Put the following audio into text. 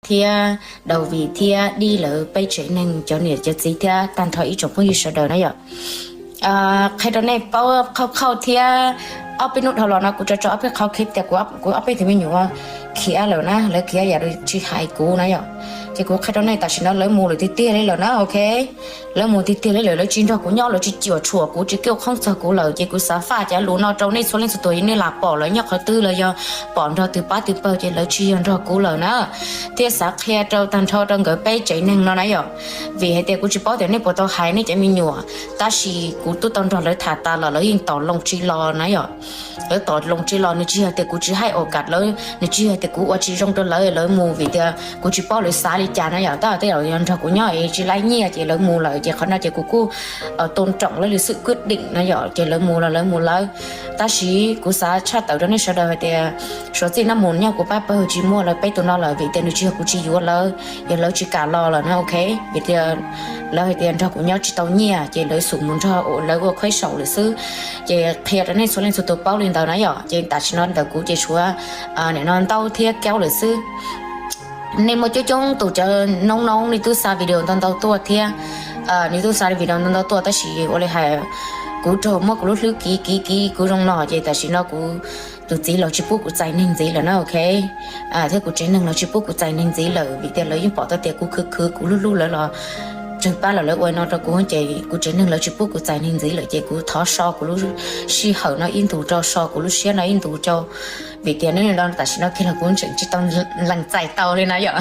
thiab Dauvim thiab Dib lawv peb tsev neeg cov niam cov txiv thiab tag nrho ib tsoom phooj ywg sawv daws na yom. Qhia rau nej paub qhauj qhauj thiab, ob peb hnub dhau los no kuv tso tso ob peb qhov clip tias kuv ob peb tug me nyuam khiav lawm na, lawv khiav yam tsis hais kuv na yom. Ces kuv qhia rau nej tam sim no lawv mus lawm tiag tiag li lawm na, ok. Lawv mus tiag tiag li lawm, lawv tsis nrog kuv nyob, lawv tsis cuam tshuam kuv, tsis kib qhov txog kuv lawm. Ces kuv xav faj cov lus no rau nej txhua leej txhua tus, yog nej lam pom lawv nyob qhov twg los yog pom nrog tus pab tus pawg ces lawv tsis yog nrog kuv lawm na. Thiab xav qhia rau tag nrho rau nkawd peb tsev neeg no na yom, vim hais tias kuv tsis paub tias nej puas tau hais nej cov me nyuam, tab sis kuv twb tau nrog lawv tham tas los lawv yeej tom loo tsis los na yom. Lawv tom loo tsis los nws tsis yog tias kuv tsis haib o kam lawv, nws tsis yog tias kuv ua tsis zoo rau lawv, lawv mus vim tias kuv tsis paub lawv xav li cas na yom. Tab sis tej zaum yog nrog kuv nyob es tsis laib nyiaj ces lawv mus lawm, ces qhov no ces kuv kuj tôn trọng lawv li xwb kwv deem na yom, ces lawv mus los lawv mus lawv. Tab sis kuv xav tshaj tawm rau nej sawv daws hais tias suav txij no mus nyob kuv pab pawg tsis muaj lawv peb tus no lawm, vim tias nws tsis yog kuv tsis yuav lawv, yog lawv tsis kam los lawm na, ok. Vim tias lawv hais tias nrog kuv nyob tsis tau nyiaj ces lawv xub mus nrog lawv ua khuaib saum lawm xwb. Ces qhia rau nej txhua leej txhua tus paub li ntawd na yom. Ces tam sim no ntawm kuv ces tshuav nim no Ntaub thiab Kaub lawm xwb. Nej muaj coob coob tus cov noob noob nej twb xa video ntau ntau tuaj thiab, nej twb xa video ntau ntau tuaj, tab sis ua li hais kuv raug muab kuv lub hlwb kiv kiv kiv kuv zoo no ces tam sim no kuv tus txiv los tsis pub kuv txais neeg ntxiv lawm na, ok. Thiab kuv tsev neeg los tsis pub kuv txais neeg ntxiv lawm, vim tias lawv yeej pom tau tias kuv khwv khwv kuv hlub hlub lawv los tsawg pab los lawv ua no rau kuv, ces kuv tsev neeg lawv tsis pub kuv txais neeg ntxiv lawm, ces kuv thov so kuv lub sij hawm no ib ntus rau, so kuv lub siab no ib ntus rau, vim tias nws tam sim no kiag los kuv tseem tsis tau lees txais tau li na yom.